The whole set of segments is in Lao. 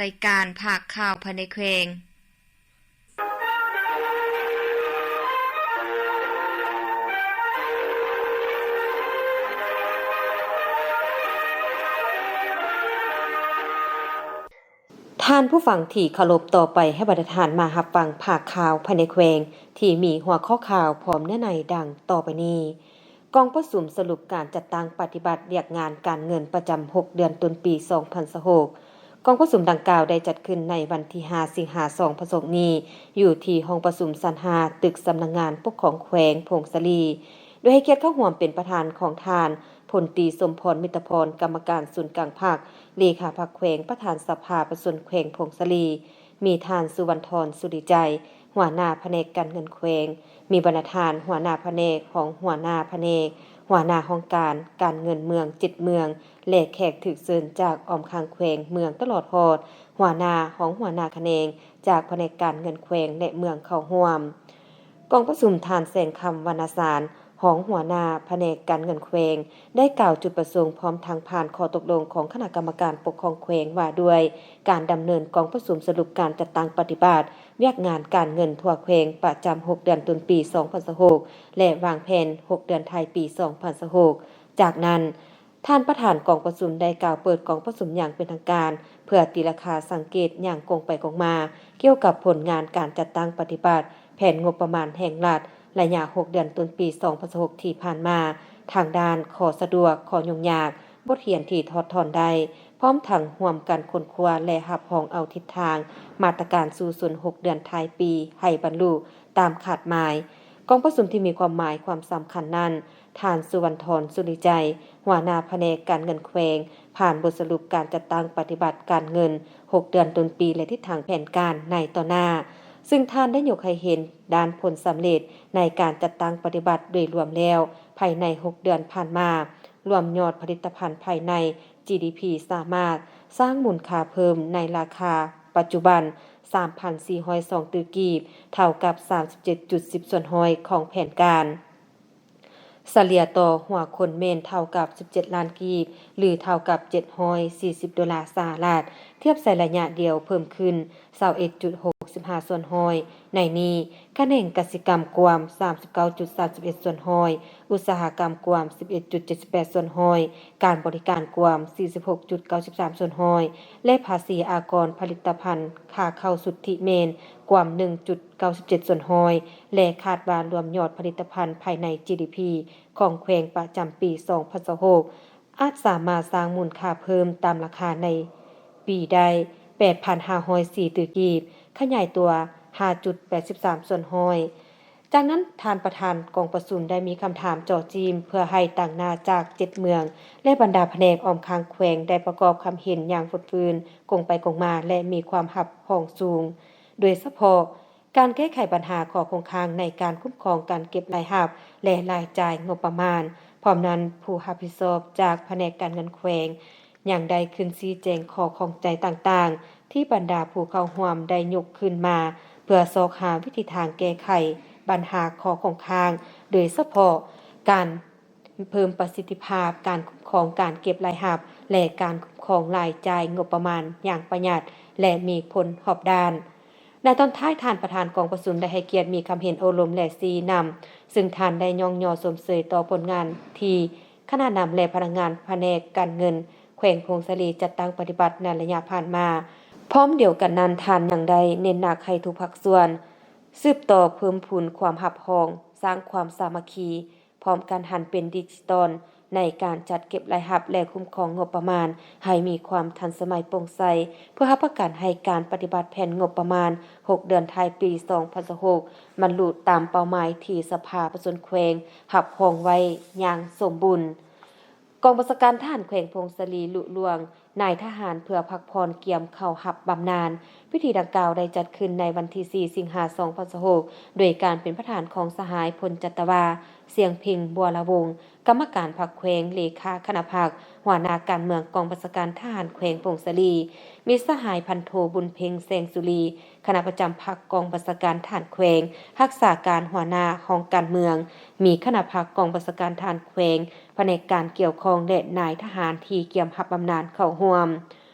ລາຍການພາກຂ່າວພາຍໃນແຂວງ. ທ່ານຜູ້ຟັງທີ່ເຄົາລົບ, ຕໍ່ໄປໃຫ້ບັນດາທ່ານມາຮັບຟັງພາກຂ່າວພາຍໃນແຂວງ ທີ່ມີຫົວຂໍ້ຂ່າວພ້ອມເນື້ອໃນດັ່ງຕໍ່ໄປນີ້. ກອງປະຊຸມສະຫຼຸບການຈັດຕັ້ງປະຕິບັດວຽກງານການເງິນປະຈຳຫົກເດືອນຕົ້ນປີສອງພັນຊາວຫົກ. ກອງປະຊຸມດັ່ງກ່າວໄດ້ຈັດຂຶ້ນໃນວັນທີຫ້າ ສິງຫາ ສອງພັນຊາວຫົກນີ້ ຢູ່ທີ່ຫ້ອງປະຊຸມຊັ້ນຫ້າ ຕຶກສຳນັກງານປົກຄອງແຂວງຜົ້ງສາລີ, ໂດຍໃຫ້ກຽດເຂົ້າຮ່ວມເປັນປະທານຂອງທ່ານ ພົນຕີ ສົມພອນ ມິດຕະພອນ ກຳມະການສູນກາງພັກ, ເລຂາພັກແຂວງ, ປະທານສະພາປະຊາຊົນແຂວງຜົ້ງສາລີ, ມີທ່ານ ສຸວັນທອນ ສຸລິໄຈ ຫົວໜ້າພະແນກການເງິນແຂວງ, ມີບັນດາທ່ານຫົວໜ້າພະແນກ, ຮອງຫົວໜ້າພະແນກ, ຫົວໜ້າຫ້ອງການການເງິນເມືອງເຈັດເມືອງ ແລະ ແຂກຖືກເຊີນຈາກອ້ອມຂ້າງແຂວງ, ເມືອງ ຕະຫຼອດຮອດຫົວໜ້າ, ຮອງຫົວໜ້າຂະແໜງຈາກພະແນກການເງິນແຂວງ ແລະ ເມືອງເຂົ້າຮ່ວມ. ກອງປະຊຸມ ທ່ານ ແສງຄຳ ວັນນະສານ ຮອງຫົວໜ້າພະແນກການເງິນແຂວງ ໄດ້ກ່າວຈຸດປະສົງ ພ້ອມທັງຜ່ານຂໍ້ຕົກລົງຂອງຄະນະກຳມະການປົກຄອງແຂວງ ວ່າດ້ວຍການດຳເນີນກອງປະຊຸມສະຫຼຸບການຈັດຕັ້ງປະຕິບັດວຽກງານການເງິນທົ່ວແຂວງປະຈຳຫົກເດືອນຕົ້ນປີສອງພັນຊາວຫົກ ແລະ ວາງແຜນຫົກເດືອນທ້າຍປີສອງພັນຊາວຫົກ. ຈາກນັ້ນ, ທ່ານປະທານກອງປະຊຸມໄດ້ກ່າວເປີດກອງປະຊຸມຢ່າງເປັນທາງການ ເພື່ອຕີລາຄາສັງເກດຢ່າງກົງໄປກົງມາ ກ່ຽວກັບຜົນງານການຈັດຕັ້ງປະຕິບັດແຜນງົບປະມານແຫ່ງລັດ ໄລຍະຫົກເດືອນຕົ້ນປີສອງພັນຊາວຫົກທີ່ຜ່ານມາ, ທາງດ້ານຂໍ້ສະດວກ, ຂໍ້ຫຍຸ້ງຍາກ, ບົດຮຽນທີ່ຖອດຖອນໄດ້, ພ້ອມທັງຮ່ວມກັນຄົ້ນຄວ້າ ແລະ ຮັບຮອງເອົາທິດທາງມາດຕະການສູ້ຊົນຫົກເດືອນທ້າຍປີໃຫ້ບັນລຸຕາມຄາດໝາຍ. ກອງປະຊຸມທີ່ມີຄວາມໝາຍຄວາມສຳຄັນນັ້ນ, ທ່ານ ສຸວັນທອນ ສຸລິໄຈ ຫົວໜ້າພະແນກການເງິນແຂວງ ຜ່ານບົດສະຫຼຸບການຈັດຕັ້ງປະຕິບັດການເງິນຫົກເດືອນຕົ້ນປີ ແລະ ທິດທາງແຜນການໃນຕໍ່ໜ້າ, ຊຶ່ງທ່ານໄດ້ຍົກໃຫ້ເຫັນດ້ານຜົນສຳເລັດໃນການຈັດຕັ້ງປະຕິບັດໂດຍລວມແລ້ວ ພາຍໃນຫົກເດືອນຜ່ານມາ, ລວມຍອດຜະລິດຕະພັນພາຍໃນ ຈີດີພີ ສາມາດສ້າງມູນຄ່າເພີ່ມໃນລາຄາປັດຈຸບັນສາມພັນສີ່ຮ້ອຍສອງຕື້ກີບ, ເທົ່າກັບສາມສິບເຈັດຈຸດສິບສ່ວນຮ້ອຍຂອງແຜນການ. ສະເລ່ຍຕໍ່ຫົວຄົນແມ່ນເທົ່າກັບສິບເຈັດລ້ານກີບ ຫຼື ເທົ່າກັບເຈັດຮ້ອຍສີ່ສິບໂດລາສະຫະລັດ, ທຽບໃສ່ໄລຍະດຽວເພີ່ມຂຶ້ນຊາວເອັດຈຸດຫົກສິບຫ້າສ່ວນຮ້ອຍ. ໃນນີ້, ຂະແໜງກະສິກຳກວມສາມສິບເກົ້າຈຸດສາມສິບເອັດສ່ວນຮ້ອຍ, ອຸດສາຫະກຳກວມສິບເອັດຈຸດເຈັດສິບແປດສ່ວນຮ້ອຍ, ການບໍລິການກວມສີ່ສິບຫົກຈຸດເກົ້າສິບສາມສ່ວນຮ້ອຍ ແລະ ພາສີອາກອນຜະລິດຕະພັນຄ່າເຂົ້າສຸດທິແມ່ນກວມໜຶ່ງຈຸດ ເກົ້າສິບເຈັດສ່ວນຮ້ອຍ ແລະ ຄາດວ່າລວມຍອດຜະລິດຕະພັນພາຍໃນ ຈີດີພີ ຂອງແຂວງປະຈຳປີສອງພັນຊາວຫົກ ອາດສາມາດສ້າງມູນຄ່າເພີ່ມຕາມລາຄາໃນປີໄດ້ແປດພັນຫ້າຮ້ອຍສີ່ຕື້ກີບ, ຂະຫຍາຍຕົວຫ້າຈຸດແປດສິບສາມສ່ວນຮ້ອຍ. ຈາກນັ້ນ, ທ່ານປະທານກອງປະຊຸມໄດ້ມີຄຳຖາມເຈາະຈີ້ມເພື່ອໃຫ້ຕາງໜ້າຈາກເຈັດເມືອງ ແລະ ບັນດາພະແນກອ້ອມຂ້າງແຂວງໄດ້ປະກອບຄຳເຫັນຢ່າງຟົດຟື້ນ, ກົງໄປກົງມາ ແລະ ມີຄວາມຮັບຮອງສູງ, ໂດຍສະເພາະ ການແກ້ໄຂບັນຫາຂໍ້ຄົງຄ້າງໃນການຄຸ້ມຄອງການເກັບລາຍຮັບ ແລະ ລາຍຈ່າຍງົບປະມານ. ພ້ອມນັ້ນ, ຜູ້ຮັບຜິດຊອບຈາກພະແນກການເງິນແຂວງ ຍັງໄດ້ຂຶ້ນຊີ້ແຈງຂໍ້ຂ້ອງໃຈຕ່າງໆ ທີ່ບັນດາຜູ້ເຂົ້າຮ່ວມໄດ້ຍົກຂຶ້ນມາ ເພື່ອຊອກຫາວິທີທາງແກ້ໄຂບັນຫາຂໍ້ຄົງຄ້າງ, ໂດຍສະເພາະການ ເພີ່ມປະສິດທິພາບການຄຸ້ມຄອງການເກັບລາຍຮັບ ແລະ ການຄຸ້ມຄອງລາຍຈ່າຍງົບປະມານຢ່າງປະຢັດ ແລະ ມີຜົນຮອບດ້ານ. ໃນຕອນທ້າຍ, ທ່ານປະທານກອງປະຊຸມໄດ້ໃຫ້ກຽດມີຄຳເຫັນໂອ້ລົມ ແລະ ຊີ້ນຳ, ຊຶ່ງທ່ານໄດ້ຍ້ອງຍໍຊົມເຊີຍຕໍ່ຜົນງານທີ່ຄະນະນຳ ແລະ ພະນັກງານພະແນກການເງິນແຂວງຜົ້ງສາລີຈັດຕັ້ງປະຕິບັດໃນໄລຍະຜ່ານມາ, ພ້ອມດຽວກັນນັ້ນ, ທ່ານຍັງໄດ້ເນັ້ນໜັກໃຫ້ທຸກພາກສ່ວນສືບຕໍ່ເພີ່ມພູນຄວາມຮັບຮອງ, ສ້າງຄວາມສາມັກຄີ, ພ້ອມກັນຫັນເປັນດິຈິຕອນໃນການຈັດເກັບລາຍຮັບ ແລະ ຄຸ້ມຄອງງົບປະມານໃຫ້ມີຄວາມທັນສະໄໝໂປ່ງໃສ, ເພື່ອຮັບປະກັນໃຫ້ການປະຕິບັດແຜນງົບປະມານຫົກເດືອນທ້າຍປີສອງພັນຊາວຫົກ ບັນລຸຕາມເປົ້າໝາຍທີ່ສະພາປະຊາຊົນແຂວງຮັບຮອງໄວ້ຢ່າງສົມບູນ. ກອງບັນຊາການທະຫານແຂວງຜົ້ງສາລີລຸລ່ວງ ນາຍທະຫານເພື່ອພັກຜ່ອນກຽມເຂົ້າຮັບບຳນານ. ພິທີດັ່ງກ່າວໄດ້ຈັດຂຶ້ນໃນວັນທີສີ່ ສິງຫາ ສອງພັນຊາວຫົກ ໂດຍການເປັນປະທານຂອງສະຫາຍ ພົນຈັດຕະວາ ສຽງເພັງ ບົວລະວົງ ກຳມະການພັກແຂວງ, ເລຂາຄະນະພັກ, ຫົວໜ້າການເມືອງກອງບັນຊາການທະຫານແຂວງຜົ້ງສາລີ, ມີສະຫາຍ ພັນໂທ ບຸນເພັງ ແສງສຸລີ ຄະນະປະຈຳພັກກອງບັນຊາການທະຫານແຂວງ, ຮັກສາການຫົວໜ້າຫ້ອງການເມືອງ, ມີຄະນະພັກກອງບັນຊາການທະຫານແຂວງ, ພະແນກການກ່ຽວຂ້ອງ ແລະ ນາຍທະຫານທີ່ກຽມຮັບບຳນານເຂົ້າຮ່ວມ.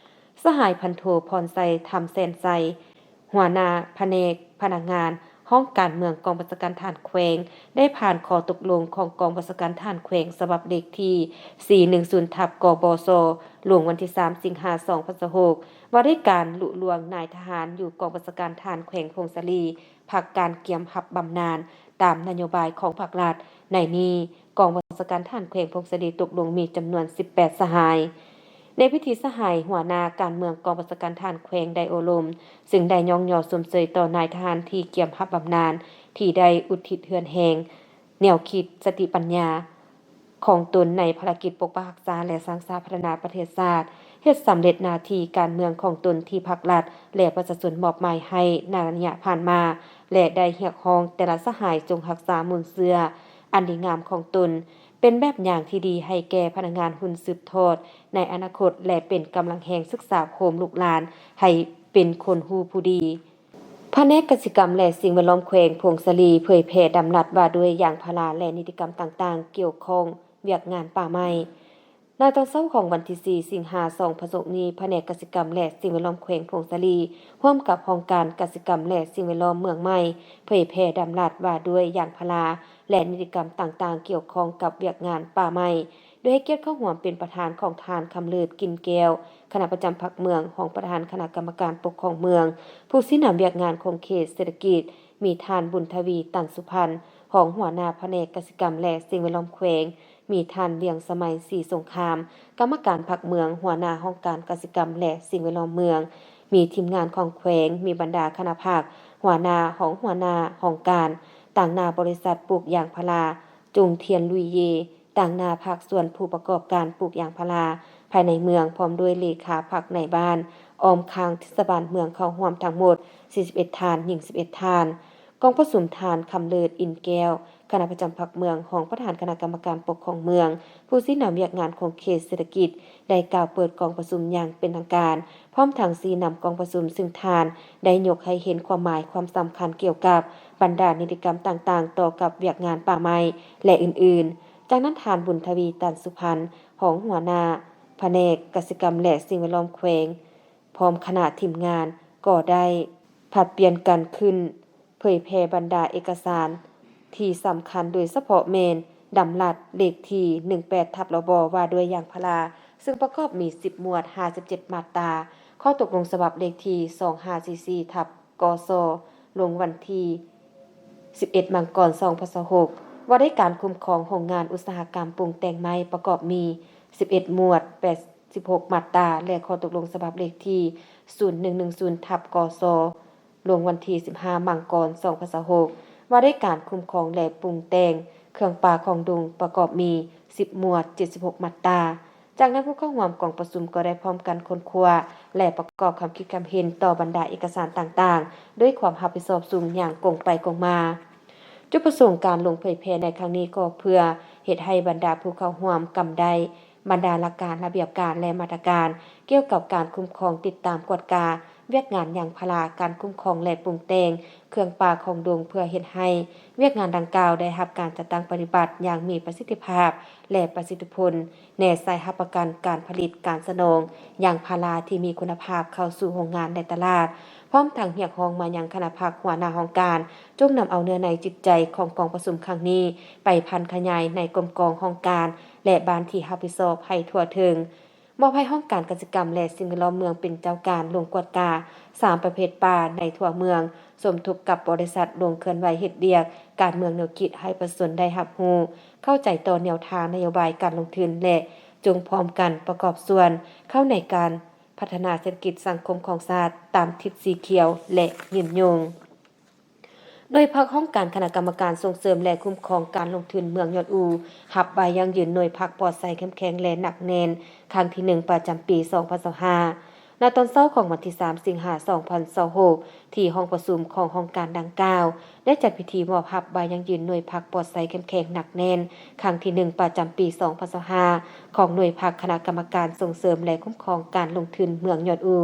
ສະຫາຍພັນໂທ ພອນໄຊ ທຳແສນໄຊ ຫົວໜ້າພະແນກພະນັກງານຫ້ອງການເມືອງ ກອງບັນຊາການທະຫານແຂວງ ໄດ້ຜ່ານຂໍ້ຕົກລົງຂອງກອງບັນຊາການທະຫານແຂວງ ສະບັບເລກທີ ສີ່ໜຶ່ງສູນ ທັບ ກບສ ລົງວັນທີ ສາມ ສິງຫາ ສອງພັນຊາວຫົກ ວ່າດ້ວຍການລຸລວງນາຍທະຫານຢູ່ກອງບັນຊາການທະຫານແຂວງຜົ້ງສາລີ ພັກການກຽມຮັບບຳນານຕາມນະໂຍບາຍຂອງພັກລັດ. ໃນນີ້, ກອງບັນຊາການທະຫານແຂວງຜົ້ງສາລີຕົກລົງມີຈຳນວນ ສິບແປດ ສະຫາຍ. ໃນພິທີ, ສະຫາຍຫົວໜ້າການເມືອງກອງບັນຊາການທະຫານແຂວງໄດ້ໂອ້ລົມ, ຊຶ່ງໄດ້ຍ້ອງຍໍຊົມເຊີຍຕໍ່ນາຍທະຫານທີ່ກຽມຮັບບຳນານ ທີ່ໄດ້ອຸທິດເຫື່ອແຮງ, ແນວຄິດ, ສະຕິປັນຍາຂອງຕົນໃນພາລະກິດປົກປັກຮັກສາ ແລະ ສ້າງສາພັດທະນາປະເທດຊາດ, ເຮັດສຳເລັດໜ້າທີ່ການເມືອງຂອງຕົນທີ່ພັກລັດ ແລະ ປະຊາຊົນມອບໝາຍໃຫ້ໃນໄລຍະຜ່ານມາ ແລະ ໄດ້ຮຽກຮ້ອງແຕ່ລະສະຫາຍຈົ່ງຮັກສາມູນເຊື້ອອັນດີງາມຂອງຕົນ ເປັນແບບຢ່າງທີ່ດີໃຫ້ແກ່ພະນັກງານຮຸ່ນສືບທອດໃນອະນາຄົດ ແລະ ເປັນກຳລັງແຮງສຶກສາໂຮມລູກຫຼານໃຫ້ເປັນຄົນຮູ້ຜູ້ດີ. ພະແນກກະສິກຳ ແລະ ສິ່ງແວດລ້ອມແຂວງຜົ້ງສາລີ ເຜີຍແຜ່ດຳລັດວ່າດ້ວຍຢາງພາລາ ແລະ ນິຕິກຳຕ່າງໆກ່ຽວຂ້ອງວຽກງານປ່າໄມ້. ໃນຕອນເຊົ້າຂອງວັນທີ ສີ່ ສິງຫາ ສອງພັນຊາວຫົກນີ້, ພະແນກກະສິກຳ ແລະ ສິ່ງແວດລ້ອມແຂວງຜົ້ງສາລີ ຮ່ວມກັບຫ້ອງການກະສິກຳ ແລະ ສິ່ງແວດລ້ອມເມືອງໃໝ່ ເຜີຍແຜ່ດຳລັດວ່າດ້ວຍຢາງພາລາ ແລະ ນິຕິກຳຕ່າງໆກ່ຽວຂ້ອງກັບວຽກງານປ່າໄມ້ ໂດຍໃຫ້ກຽດເຂົ້າຮ່ວມເປັນປະທານຂອງທ່ານ ຄຳເລີດ ກິ່ນແກ້ວ ຄະນະປະຈຳພັກເມືອງ, ຮອງປະທານຄະນະກຳມະການປົກຄອງເມືອງ, ຜູ້ຊີ້ນຳວຽກງານຂົງເຂດເສດຖະກິດ, ມີທ່ານ ບຸນທະວີ ຕັນສຸພັນ ຮອງຫົວໜ້າພະແນກກະສິກຳ ແລະ ສິ່ງແວດລ້ອມແຂວງ, ມີທ່ານ ວຽງສະໄໝ ສີສົງຄາມ ກຳມະການພັກເມືອງ, ຫົວໜ້າຫ້ອງການກະສິກຳ ແລະ ສິ່ງແວດລ້ອມເມືອງ, ມີທີມງານຂອງແຂວງ, ມີບັນດາຄະນະພັກ, ຫົວໜ້າ, ຮອງຫົວໜ້າຫ້ອງການ, ຕາງໜ້າບໍລິສັດປູກຢາງພາລາ ຈົງທຽນ ລຸຍເຢ, ຕາງໜ້າພາກສ່ວນຜູ້ປະກອບການປູກຢາງພາລາພາຍໃນເມືອງ, ພ້ອມດ້ວຍເລຂາພັກນາຍບ້ານ, ອ້ອມຂ້າງເທດສະບານເມືອງເຂົ້າຮ່ວມທັງໝົດ ສີ່ສິບເອັດ ທ່ານ, ຍິງ ສິບເອັດ ທ່ານ. ກອງປະຊຸມ, ທ່ານ ຄຳເລີດ ອິນແກ້ວ ຄະນະປະຈຳພັກເມືອງ, ຮອງປະທານຄະນະກຳມະການປົກຄອງເມືອງ, ຜູ້ຊີ້ນຳວຽກງານຂົງເຂດເສດຖະກິດ ໄດ້ກ່າວເປີດກອງປະຊຸມຢ່າງເປັນທາງການ, ພ້ອມທັງຊີ້ນຳກອງປະຊຸມ, ຊຶ່ງທ່ານໄດ້ຍົກໃຫ້ເຫັນຄວາມໝາຍຄວາມສຳຄັນກ່ຽວກັບບັນດານິຕິກຳຕ່າງໆຕໍ່ກັບວຽກງານປ່າໄມ້ ແລະ ອື່ນໆ. ຈາກນັ້ນ, ທ່ານ ບຸນທະວີ ຕັນສຸພັນ ຮອງຫົວໜ້າພະແນກກະສິກຳ ແລະ ສິ່ງແວດລ້ອມແຂວງ ພ້ອມຄະນະທີມງານ ກໍໄດ້ຜັດປ່ຽນກັນຂຶ້ນເຜີຍແຜ່ບັນດາເອກະສານທີ່ສຳຄັນ, ໂດຍສະເພາະແມ່ນດຳລັດເລກທີ ໜຶ່ງແປດ ທັບ ລບ ວ່າດ້ວຍຢາງພາລາ, ຊຶ່ງປະກອບມີ ສິບ ໝວດ, ຫ້າສິບເຈັດ ມາດຕາ, ຂໍ້ຕົກລົງສະບັບເລກທີ ສອງຫ້າສີ່ສີ່ ທັບ ກສ ລົງວັນທີ ສິບເອັດ ມັງກອນ ສອງພັນຊາວຫົກ ວ່າດ້ວຍການຄຸ້ມຄອງໂຮງງານອຸດສາຫະກຳປຸງແຕ່ງໄມ້ ປະກອບມີ ສິບເອັດ ໝວດ, ແປດສິບຫົກ ມາດຕາ ແລະ ຂໍ້ຕົກລົງສະບັບເລກທີ ສູນໜຶ່ງໜຶ່ງສູນ ທັບ ກສ ລົງວັນທີ ສິບຫ້າ ມັງກອນ ສອງພັນຊາວຫົກ ວ່າດ້ວຍການຄຸ້ມຄອງ ແລະ ປຸງແຕ່ງເຄື່ອງປ່າຂອງດົງ ປະກອບມີ ສິບ ໝວດ, ເຈັດສິບຫົກ ມາດຕາ. ຈາກນັ້ນ, ຜູ້ເຂົ້າຮ່ວມກອງປະຊຸມກໍໄດ້ພ້ອມກັນຄົ້ນຄວ້າ ແລະ ປະກອບຄຳຄິດຄຳເຫັນຕໍ່ບັນດາເອກະສານຕ່າງໆ ດ້ວຍຄວາມຮັບຜິດຊອບສູງຢ່າງກົງໄປກົງມາ. ຈຸດປະສົງການລົງເຜີຍແຜ່ໃນຄັ້ງນີ້ກໍເພື່ອເຮັດໃຫ້ບັນດາຜູ້ເຂົ້າຮ່ວມກຳໄດ້ບັນດາຫຼັກການ, ລະບຽບການ ແລະ ມາດຕະການກ່ຽວກັບການຄຸ້ມຄອງ, ຕິດຕາມ, ກວດກາວຽກງານຢາງພາລາ, ການຄຸ້ມຄອງ ແລະ ປຸງແຕ່ງເຄື່ອງປ່າຂອງດົງ ເພື່ອເຮັດໃຫ້ວຽກງານດັ່ງກ່າວໄດ້ຮັບການຈັດຕັ້ງປະຕິບັດຢ່າງມີປະສິດທິພາບ ແລະ ປະສິດທິຜົນ. ແນໃສ່ຮັບປະກັນການຜະລິດ, ການສະໜອງຢາງພາລາທີ່ມີຄຸນນະພາບເຂົ້າສູ່ໂຮງງານ ແລະ ຕະຫຼາດ, ພ້ອມທັງຮຽກຮ້ອງມາຍັງຄະນະພັກ, ຫົວໜ້າຫ້ອງການ, ຈົ່ງນຳເອົາເນື້ອໃນຈິດໃຈຂອງກອງປະຊຸມຄັ້ງນີ້ໄປຜັນຂະຫຍາຍໃນກົມກອງ, ຫ້ອງການ ແລະ ບ້ານທີ່ຮັບຜິດຊອບໃຫ້ທົ່ວເຖິງ. ມອບໃຫ້ຫ້ອງການກະສິກຳ ແລະ ສິ່ງແວດລ້ອມເມືອງເປັນເຈົ້າການລົງກວດກາສາມປະເພດປ່າໃນທົ່ວເມືອງ, ສົມທົບກັບບໍລິສັດລົງເຄື່ອນໄຫວເຮັດວຽກການເມືອງແນວຄິດໃຫ້ປະຊາຊົນໄດ້ຮັບຮູ້ ເຂົ້າໃຈຕໍ່ແນວທາງນະໂຍບາຍການລົງທຶນ ແລະ ຈົ່ງພ້ອມກັນປະກອບສ່ວນເຂົ້າໃນການພັດທະນາເສດຖະກິດສັງຄົມຂອງຊາດຕາມທິດສີຂຽວ ແລະ ຍືນຍົງ. ໜ່ວຍພັກຫ້ອງການຄະນະກຳມະການສົ່ງເສີມ ແລະ ຄຸ້ມຄອງການລົງທຶນເມືອງຍອດອູ ຮັບໃບຢັ້ງຢືນໜ່ວຍພັກປອດໃສ ເຂັ້ມແຂງ ແລະ ໜັກແໜ້ນ ຄັ້ງທີໜຶ່ງ ປະຈຳປີສອງພັນຊາວຫ້າ. ໃນຕອນເຊົ້າຂອງວັນທີສາມ ສິງຫາ ສອງພັນຊາວຫົກ ທີ່ຫ້ອງປະຊຸມຂອງຫ້ອງການດັ່ງກ່າວ ໄດ້ຈັດພິທີມອບຮັບໃບຢັ້ງຢືນໜ່ວຍພັກປອດໃສ ເຂັ້ມແຂງ ໜັກແໜ້ນ ຄັ້ງທີໜຶ່ງ ປະຈຳປີສອງພັນຊາວຫ້າ ຂອງໜ່ວຍພັກຄະນະກຳມະການສົ່ງເສີມ ແລະ ຄຸ້ມຄອງການລົງທຶນເມືອງຍອດອູ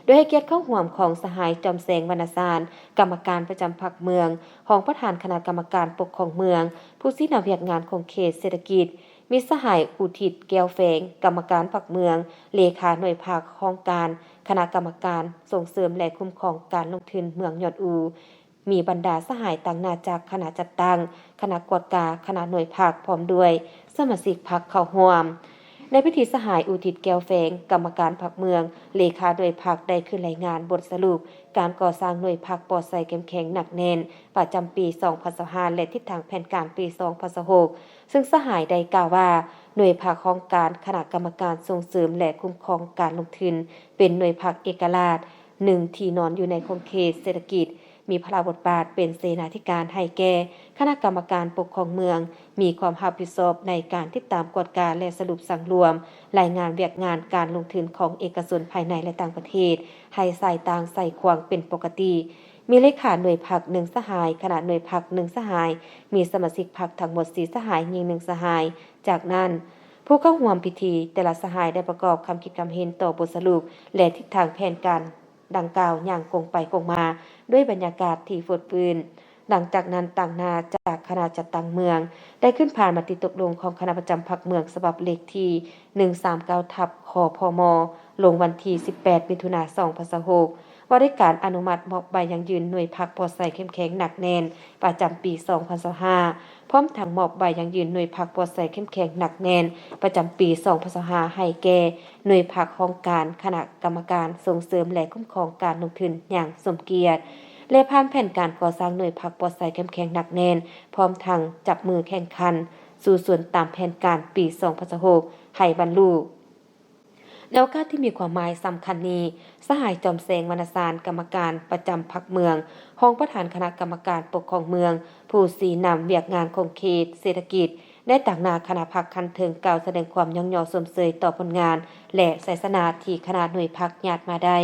ໂດຍໃຫ້ກຽດເຂົ້າຮ່ວມຂອງສະຫາຍ ຈອມແສງ ວັນນະສານ ກຳມະການປະຈຳພັກເມືອງ, ຮອງປະທານຄະນະກຳມະການປົກຄອງເມືອງ, ຜູ້ຊີ້ນຳວຽກງານຂົງເຂດເສດຖະກິດ, ມີສະຫາຍ ອຸທິດ ແກ້ວແຝງ ກຳມະການພັກເມືອງ, ເລຂາໜ່ວຍພັກຫ້ອງການ ຄະນະກຳມະການສົ່ງເສີມ ແລະ ຄຸ້ມຄອງການລົງທຶນເມືອງຍອດອູ, ມີບັນດາສະຫາຍຕາງໜ້າຈາກຄະນະຈັດຕັ້ງ, ຄະນະກວດກາ, ຄະນະໜ່ວຍພັກ ພ້ອມດ້ວຍສະມາຊິກພັກເຂົ້າຮ່ວມ. ໃນພິທີ, ສະຫາຍ ອຸທິດ ແກ້ວແຝງ, ກຳມະການພັກເມືອງ, ເລຂາໜ່ວຍພັກ ໄດ້ຂຶ້ນລາຍງານບົດສະຫຼຸບການກໍ່ສ້າງໜ່ວຍພັກປອດໃສເຂັ້ມແຂງໜັກແໜ້ນປະຈຳປີສອງພັນຊາວຫ້າ ແລະ ທິດທາງແຜນການປີສອງພັນຊາວຫົກ ເຊິ່ງສະຫາຍໄດ້ກ່າວວ່າ ໜ່ວຍພັກຫ້ອງການຄະນະກຳມະການສົ່ງເສີມ ແລະ ຄຸ້ມຄອງການລົງທຶນ ເປັນໜ່ວຍພັກເອກະລາດໜຶ່ງທີ່ນອນຢູ່ໃນຂົງເຂດເສດຖະກິດ, ມີພາລະບົດບາດເປັນເສນາທິການໃຫ້ແກ່ຄະນະກຳມະການປົກຄອງເມືອງ, ມີຄວາມຮັບຜິດຊອບໃນການຕິດຕາມກວດກາ ແລະ ສະຫຼຸບສັງລວມລາຍງານວຽກງານການລົງທຶນຂອງເອກະຊົນພາຍໃນ ແລະ ຕ່າງປະເທດ ໃຫ້ສາຍຕາງໃສ່ຂວາງເປັນປົກກະຕິ. ມີເລຂາໜ່ວຍພັກໜຶ່ງສະຫາຍ, ຄະນະໜ່ວຍພັກໜຶ່ງສະຫາຍ, ມີສະມາຊິກພັກທັງໝົດສີ່ສະຫາຍ, ຍິງໜຶ່ງສະຫາຍ. ຈາກນັ້ນ, ຜູ້ເຂົ້າຮ່ວມພິທີແຕ່ລະສະຫາຍໄດ້ປະກອບຄຳຄິດຄຳເຫັນຕໍ່ບົດສະຫຼຸບ ແລະ ທິດທາງແຜນການດັ່ງກ່າວຢ່າງກົງໄປກົງມາ ດ້ວຍບັນຍາກາດທີ່ຟົດຟື້ນ. ຫຼັງຈາກນັ້ນ, ຕາງໜ້າຈາກຄະນະຈັດຕັ້ງເມືອງ ໄດ້ຂຶ້ນຜ່ານມະຕິຕົກລົງຂອງຄະນະປະຈຳພັກເມືອງ ສະບັບເລກທີໜຶ່ງສາມເກົ້າ ທັບ ຄພມ ລົງວັນທີສິບແປດ ມິຖຸນາ ສອງພັນຊາວຫົກ ວ່າດ້ວຍການອະນຸມັດມອບໃບຢັ້ງຢືນໜ່ວຍພັກປອດໃສເຂັ້ມແຂງໜັກແໜ້ນປະຈຳປີສອງພັນຊາວຫ້າ ພ້ອມທັງມອບໃບຢັ້ງຢືນໜ່ວຍພັກປອດໃສເຂັ້ມແຂງໜັກແໜ້ນປະຈຳປີສອງພັນຊາວຫ້າ ໃຫ້ແກ່ໜ່ວຍພັກຫ້ອງການຄະນະກຳມະການສົ່ງເສີມ ແລະ ຄຸ້ມຄອງການລົງທຶນຢ່າງສົມກຽດ ແລະ ຜ່ານແຜນການກໍ່ສ້າງໜ່ວຍພັກປອດໃສເຂັ້ມແຂງໜັກແໜ້ນ ພ້ອມທັງຈັບມືແຂ່ງຂັນສູ້ຊົນຕາມແຜນການປີສອງພັນຊາວຫົກ ໃຫ້ບັນລຸ. ໃນໂອກາດທີ່ມີຄວາມໝາຍສຳຄັນນີ້, ສະຫາຍ ຈອມແສງ ວັນນະຊານ ກຳມະການປະຈຳພັກເມືອງ, ຮອງປະທານຄະນະກຳມະການປົກຄອງເມືອງ, ຜູ້ຊີ້ນຳວຽກງານຂົງເຂດເສດຖະກິດ, ໄດ້ຕາງໜ້າຄະນະພັກຂັ້ນເທິງ ກ່າວສະແດງຄວາມຍ້ອງຍໍຊົມເຊີຍຕໍ່ຜົນງານ ແລະ ໄຊຊະນະທີ່ຄະນະໜ່ວຍພັກຍາດມາໄດ້.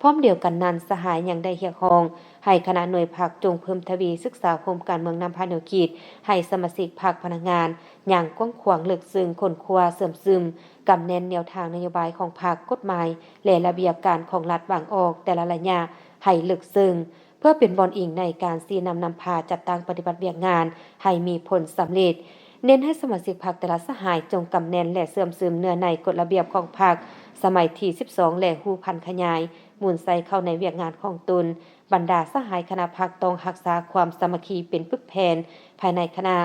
ພ້ອມດຽວກັນນັ້ນ, ສະຫາຍຍັງໄດ້ຮຽກຮ້ອງໃຫ້ຄະນະໜ່ວຍພັກຈົ່ງເພີ່ມທະວີສຶກສາໂຮມການເມືອງນຳພາແນວຄິດໃຫ້ສະມາຊິກພັກ, ພະນັກງານຢ່າງກວ້າງຂວາງເລິກເຊິ່ງ, ຄົ້ນຄວ້າເຊື່ອມຊຶມ, ກຳແໜ້ນແນວທາງນະໂຍບາຍຂອງພັກ, ກົດໝາຍ ແລະ ລະບຽບການຂອງລັດວາງອອກແຕ່ລະໄລຍະໃຫ້ເລິກເຊິ່ງ, ເພື່ອເປັນບ່ອນອີງໃນການຊີ້ນຳນຳພາຈັດຕັ້ງປະຕິບັດວຽກງານໃຫ້ມີຜົນສຳເລັດ. ເນັ້ນໃຫ້ສະມາຊິກພັກແຕ່ລະສະຫາຍຈົ່ງກຳແໜ້ນ ແລະ ເຊື່ອມຊຶມເນື້ອໃນກົດລະບຽບຂອງພັກສະໄໝທີສິບສອງ ແລະ ຮູ້ພັນຂະຫຍາຍໝູນໃສ່ເຂົ້າໃນວຽກງານຂອງຕົນ. ບັນດາສະຫາຍຄະນະພັກຕ້ອງຮັກສາຄວາມສາມັກຄີເປັນປຶກແຜ່ນພາຍໃນຄະນະ.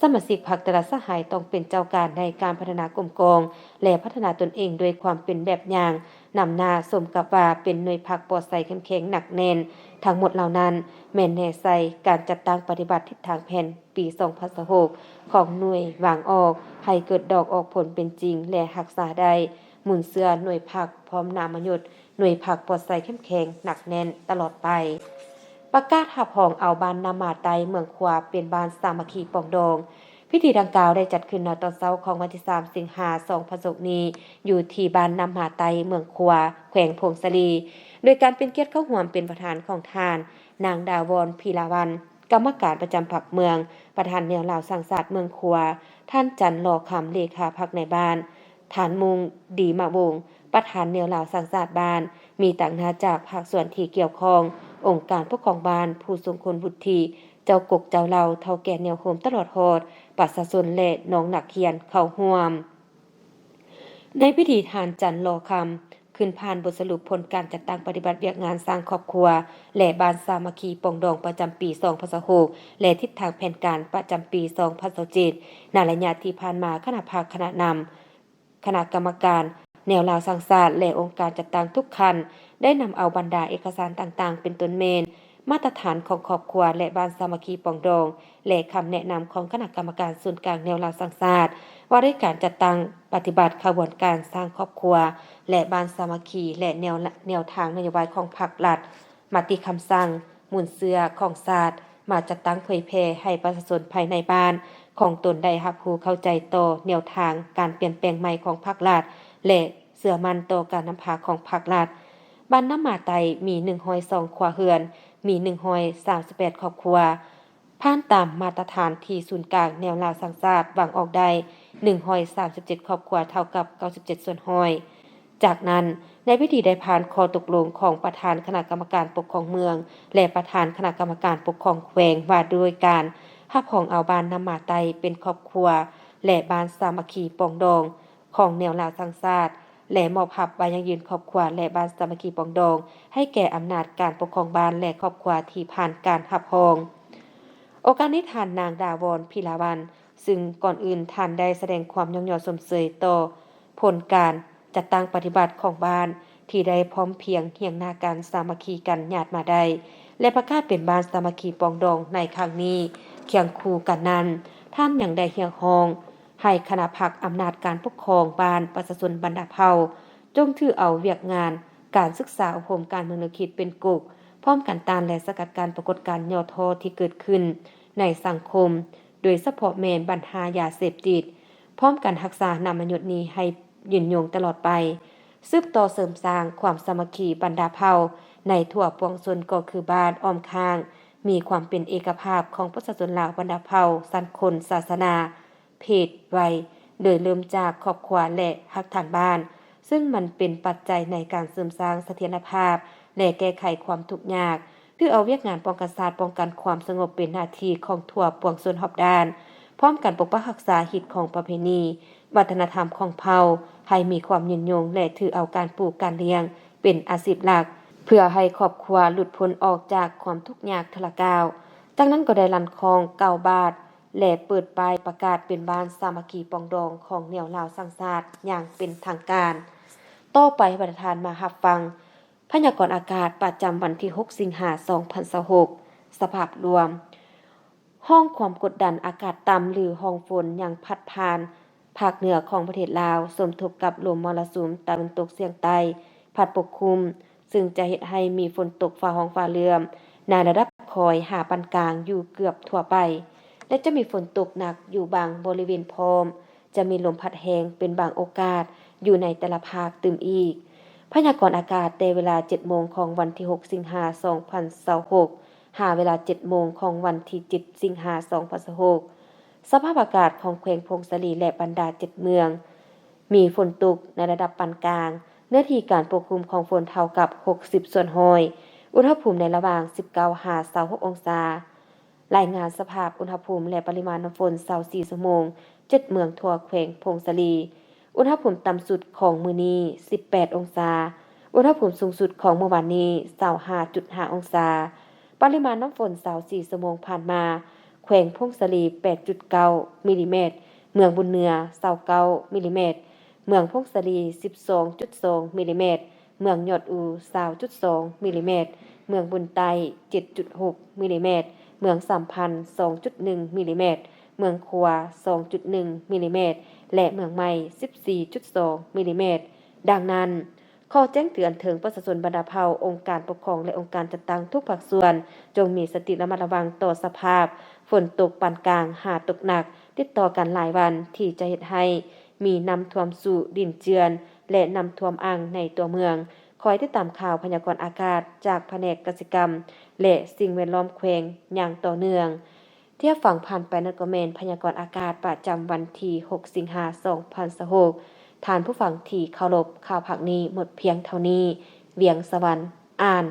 ສະມາຊິກພັກແຕ່ລະສະຫາຍຕ້ອງເປັນເຈົ້າການໃນການພັດທະນາກົມກອງ ແລະ ພັດທະນາຕົນເອງດ້ວຍຄວາມເປັນແບບຢ່າງນຳໜ້າ, ສົມກັບວ່າເປັນໜ່ວຍພັກປອດໃສເຂັ້ມແຂງໜັກແໜ້ນ. ທັງໝົດເຫຼົ່ານັ້ນແມ່ນແນໃສ່ການຈັດຕັ້ງປະຕິບັດທິດທາງແຜນປີສອງພັນຊາວຫົກ ຂອງໜ່ວຍວາງອອກໃຫ້ເກີດດອກອອກຜົນເປັນຈິງ ແລະ ຮັກສາໄດ້ມູນເຊື້ອໜ່ວຍພັກ ພ້ອມນາມມະຍົດໜ່ວຍພັກປອດໃສເຂັ້ມແຂງໜັກແໜ້ນຕະຫຼອດໄປ. ປະກາດຮັບຮອງເອົາບ້ານນ້ຳໝາໃຕ້ເມືອງຂວາເປັນບ້ານສາມັກຄີປອງດອງ. ພິທີດັ່ງກ່າວໄດ້ຈັດຂຶ້ນໃນຕອນເຊົ້າຂອງວັນທີສາມ ສິງຫາ ສອງພັນຊາວຫົກນີ້ ຢູ່ທີ່ບ້ານນ້ຳໝາໃຕ້ເມືອງຂວາ ແຂວງຜົ້ງສາລີ ໂດຍການເປັນກຽດເຂົ້າຮ່ວມເປັນປະທານຂອງທ່ານ ນາງ ດາວອນ ພີລາວັນ ກຳມະການປະຈຳພັກເມືອງ, ປະທານແນວລາວສ້າງຊາດເມືອງຂວາ, ທ່ານ ຈັນ ຫຼໍ່ຄຳ ເລຂາພັກໃນບ້ານ, ທ່ານ ມຸງ ດີມະວົງ ປະທານແນວລາວສ້າງຊາດບ້ານ, ມີຕາງໜ້າຈາກພາກສ່ວນທີ່ກ່ຽວຂ້ອງ, ອົງການປົກຄອງບ້ານ, ຜູ້ຊົງຄຸນວຸດທິ, ເຈົ້າກົກເຈົ້າເຫຼົ່າ, ເຖົ້າແກ່ແນວໂຮມຕະຫຼອດຮອດປະຊາຊົນ ແລະ ນ້ອງນັກຮຽນເຂົ້າຮ່ວມ. ໃນພິທີ, ທ່ານ ຈັນ ຫຼໍ່ຄຳ ຂຶ້ນຜ່ານບົດສະຫຼຸບຜົນການຈັດຕັ້ງປະຕິບັດວຽກງານສ້າງຄອບຄົວ ແລະ ບ້ານສາມັກຄີປອງດອງປະຈຳປີສອງພັນຊາວຫົກ ແລະ ທິດທາງແຜນການປະຈຳປີສອງພັນຊາວເຈັດ. ໃນໄລຍະທີ່ຜ່ານມາ, ຄະນະພັກ, ຄະນະນຳ, ຄະນະກຳມະການແນວລາວສ້າງຊາດ ແລະ ອົງການຈັດຕັ້ງທຸກຂັ້ນ ໄດ້ນຳເອົາບັນດາເອກະສານຕ່າງໆ ເປັນຕົ້ນແມ່ນ ມາດຕະຖານຂອງຄອບຄົວ ແລະ ບ້ານສາມັກຄີປອງດອງ ແລະ ຄຳແນະນຳຂອງຄະນະກຳມະການສູນກາງແນວລາວສ້າງຊາດ ວ່າດ້ວຍການຈັດຕັ້ງປະຕິບັດຂະບວນການສ້າງຄອບຄົວ ແລະ ບ້ານສາມັກຄີ ແລະ ແນວ ແນວທາງນະໂຍບາຍຂອງພັກລັດ, ມະຕິຄຳສັ່ງໝູນເຊື້ອຂອງຊາດ ມາຈັດຕັ້ງເຜີຍແຜ່ໃຫ້ປະຊາຊົນພາຍໃນບ້ານຂອງຕົນໄດ້ຮັບຮູ້ເຂົ້າໃຈຕໍ່ແນວທາງການປ່ຽນແປງໃໝ່ຂອງພັກລັດ ແລະ ເຊື່ອໝັ້ນຕໍ່ການນຳພາຂອງພັກລັດ. ບ້ານນ້ຳໝາໃຕ້ມີໜຶ່ງຮ້ອຍສອງຄົວເຮືອນ, ມີໜຶ່ງຮ້ອຍສາມສິບແປດຄອບຄົວ, ຜ່ານຕາມມາດຕະຖານທີ່ສູນກາງແນວລາວສ້າງຊາດວາງອອກໄດ້ໜຶ່ງຮ້ອຍສາມສິບເຈັດຄອບຄົວ, ເທົ່າກັບເກົ້າສິບເຈັດສ່ວນຮ້ອຍ. ຈາກນັ້ນ, ໃນພິທີໄດ້ຜ່ານຂໍ້ຕົກລົງຂອງປະທານຄະນະກຳມະການປົກຄອງເມືອງ ແລະ ປະທານຄະນະກຳມະການປົກຄອງແຂວງ ວ່າດ້ວຍການຮັບຮອງເອົາບ້ານນ້ຳໝາໃຕ້ເປັນຄອບຄົວ ແລະ ບ້ານສາມັກຄີປອງດອງ ຂອງແນວລາວສ້າງຊາດ ແລະ ມອບຮັບໃບຢັ້ງຢືນຄອບຄົວ ແລະ ບ້ານສາມັກຄີປອງດອງ ໃຫ້ແກ່ອຳນາດການປົກຄອງບ້ານ ແລະ ຄອບຄົວທີ່ຜ່ານການຮັບຮອງ. ໂອກາດນີ້ ທ່ານນາງ ດາວອນ ພິລາວັນ ຊຶ່ງກ່ອນອື່ນທ່ານໄດ້ສະແດງຄວາມຍ້ອງຍໍຊົມເຊີຍຕໍ່ຜົນການຈັດຕັ້ງປະຕິບັດຂອງບ້ານ ທີ່ໄດ້ພ້ອມພຽງຮຽງໜ້າກັນ ສາມັກຄີກັນຍາດມາໄດ້ ແລະ ປະກາດເປັນບ້ານສາມັກຄີປອງດອງໃນຄັ້ງນີ້. ຄຽງຄູ່ກັນນັ້ນ, ທ່ານຍັງໄດ້ຮຽກຮ້ອງໃຫ້ຄະນະພັກອຳນາດການປົກຄອງບ້ານ, ປະຊາຊົນບັນດາເຜົ່າ ຈົ່ງຖືເອົາວຽກງານການສຶກສາອົບຮົມການເມືອງແນວຄິດເປັນກົກ, ພ້ອມກັນຕ້ານ ແລະ ສະກັດກັ້ນປາກົດການຫຍໍ້ທໍ້ທີ່ເກີດຂຶ້ນໃນສັງຄົມ, ໂດຍສະເພາະແມ່ນບັນຫາຢາເສບຕິດ, ພ້ອມກັນຮັກສານາມມະຍົດນີ້ໃຫ້ຍືນຍົງຕະຫຼອດໄປ, ສືບຕໍ່ເສີມສ້າງຄວາມສາມັກຄີບັນດາເຜົ່າໃນທົ່ວປວງຊົນ ກໍຄືບ້ານອ້ອມຂ້າງ, ມີຄວາມເປັນເອກະພາບຂອງປະຊາຊົນລາວບັນດາເຜົ່າ, ຊັ້ນຄົນ, ສາສະໜາ, ເພດ, ໄວ, ໂດຍເລີ່ມຈາກຄອບຄົວ ແລະ ຮາກຖານບ້ານ, ຊຶ່ງມັນເປັນປັດໄຈໃນການເສີມສ້າງສະຖຽນລະພາບ ແລະ ແກ້ໄຂຄວາມທຸກຍາກ. ຖືເອົາວຽກງານປ້ອງກັນຊາດ, ປ້ອງກັນຄວາມສະຫງົບເປັນໜ້າທີ່ຂອງທົ່ວປວງຊົນຮອບດ້ານ, ພ້ອມກັນປົກປັກຮັກສາຮີດຄອງປະເພນີ, ວັດທະນະທຳຂອງເຜົ່າໃຫ້ມີຄວາມຍືນຍົງ ແລະ ຖືເອົາການປູກການລ້ຽງເປັນອາຊີບຫຼັກ, ເພື່ອໃຫ້ຄອບຄົວຫຼຸດພົ້ນອອກຈາກຄວາມທຸກຍາກທຸລະກາວ. ຈາກນັ້ນກໍໄດ້ລັ່ນຄ້ອງເກົ້າບາດ ແລະ ເປີດປ້າຍປະກາດເປັນບ້ານສາມັກຄີປອງດອງຂອງແນວລາວສ້າງຊາດຢ່າງເປັນທາງການ. ຕໍ່ໄປໃຫ້ບັນດາທ່ານມາຮັບຟັງພະຍາກອນອາກາດປະຈຳວັນທີຫົກ ສິງຫາ ສອງພັນຊາວຫົກ ສະພາບລວມ. ຮ່ອງຄວາມກົດດັນອາກາດຕ່ຳ ຫຼື ຮ່ອງຝົນຍັງພັດຜ່ານພາກເໜືອຂອງປະເທດລາວ, ສົມທົບກັບລົມມໍລະສຸມຕາເວັນຕົກສຽງໃຕ້ພັດປົກຄຸມ, ຊຶ່ງຈະເຮັດໃຫ້ມີຝົນຕົກຟ້າຮ້ອງຟ້າເຫຼື້ອມໃນລະດັບຄ່ອຍຫາປານກາງຢູ່ເກືອບທົ່ວໄປ ແລະ ຈະມີຝົນຕົກໜັກຢູ່ບາງບໍລິເວນພ້ອມ ຈະມີລົມພັດແຮງເປັນບາງໂອກາດຢູ່ໃນແຕ່ລະພາກຕື່ມອີກ. ພະຍາກອນອາກາດແຕ່ເວລາເຈັດໂມງຂອງວັນທີຫົກ ສິງຫາ ສອງພັນຊາວຫົກ ຫາເວລາເຈັດໂມງຂອງວັນທີເຈັດ ສິງຫາ ສອງພັນຊາວຫົກ ສະພາບອາກາດຂອງແຂວງຜົ້ງສາລີ ແລະ ບັນດາເຈັດເມືອງ ມີຝົນຕົກໃນລະດັບປານກາງ, ເນື້ອທີ່ການປົກຄຸມຂອງຝົນເທົ່າກັບຫົກສິບສ່ວນຮ້ອຍ, ອຸນຫະພູມໃນລະຫວ່າງສິບເກົ້າຫາຊາວຫົກອົງສາ. ລາຍງານສະພາບອຸນຫະພູມ ແລະ ປະລິມານນ້ຳຝົນຊາວສີ່ຊົ່ວໂມງ ເຈັດເມືອງທົ່ວແຂວງຜົ້ງສາລີ. ອຸນຫະພູມຕ່ຳສຸດຂອງມື້ນີ້ສິບແປດອົງສາ, ອຸນຫະພູມສູງສຸດຂອງມື້ວານນີ້ຊາວຫ້າຈຸດຫ້າອົງສາ. ປະລິມານນ້ຳຝົນຊາວສີ່ຊົ່ວໂມງຜ່ານມາ, ແຂວງຜົ້ງສາລີແປດຈຸດເກົ້າມິລລີແມັດ, ເມືອງບຸນເໜືອຊາວເກົ້າມິລລີແມັດ, ເມືອງຜົ້ງສາລີສິບສອງຈຸດສອງມິລລີແມັດ, ເມືອງຍອດອູຊາວຈຸດສອງມິລລີແມັດ, ເມືອງບຸນໃຕ້ເຈັດຈຸດຫົກມິລລີແມັດ, ເມືອງສາມພັນສອງຈຸດໜຶ່ງມິລລີແມັດ, ເມືອງຂວາສອງຈຸດໜຶ່ງມິລລີແມັດ ແລະ ເມືອງໃໝ່ສິບສີ່ຈຸດສອງມິລລີແມັດ. ດັ່ງນັ້ນ, ຂໍແຈ້ງເຕືອນເຖິງປະຊາຊົນບັນດາເຜົ່າ, ອົງການປົກຄອງ ແລະ ອົງການຈັດຕັ້ງທຸກພາກສ່ວນ, ຈົ່ງມີສະຕິລະມັດລະວັງຕໍ່ສະພາບຝົນຕົກປານກາງຫາຕົກໜັກ ຕິດຕໍ່ກັນຫຼາຍວັນ ທີ່ຈະເຮັດໃຫ້ມີນ້ຳຖ້ວມສູ, ດິນເຈື່ອນ ແລະ ນ້ຳຖ້ວມອ່າງໃນຕົວເມືອງ. ຄອຍຕິດຕາມຂ່າວພະຍາກອນອາກາດຈາກພະແນກກະສິກຳ ແລະ ສິ່ງແວດລ້ອມແຂວງຢ່າງຕໍ່ເນື່ອງ. ທີ່ຮັບຟັງຜ່ານໄປນັ້ນກໍແມ່ນພະຍາກອນອາກາດປະຈຳວັນທີຫົກ ສິງຫາ ສອງພັນຊາວຫົກ. ທ່ານຜູ້ຟັງທີ່ເຄົາລົບ, ຂ່າວພາກນີ້ໝົດພຽງເທົ່ານີ້. ວຽງສະຫວັນ ອ່ານ.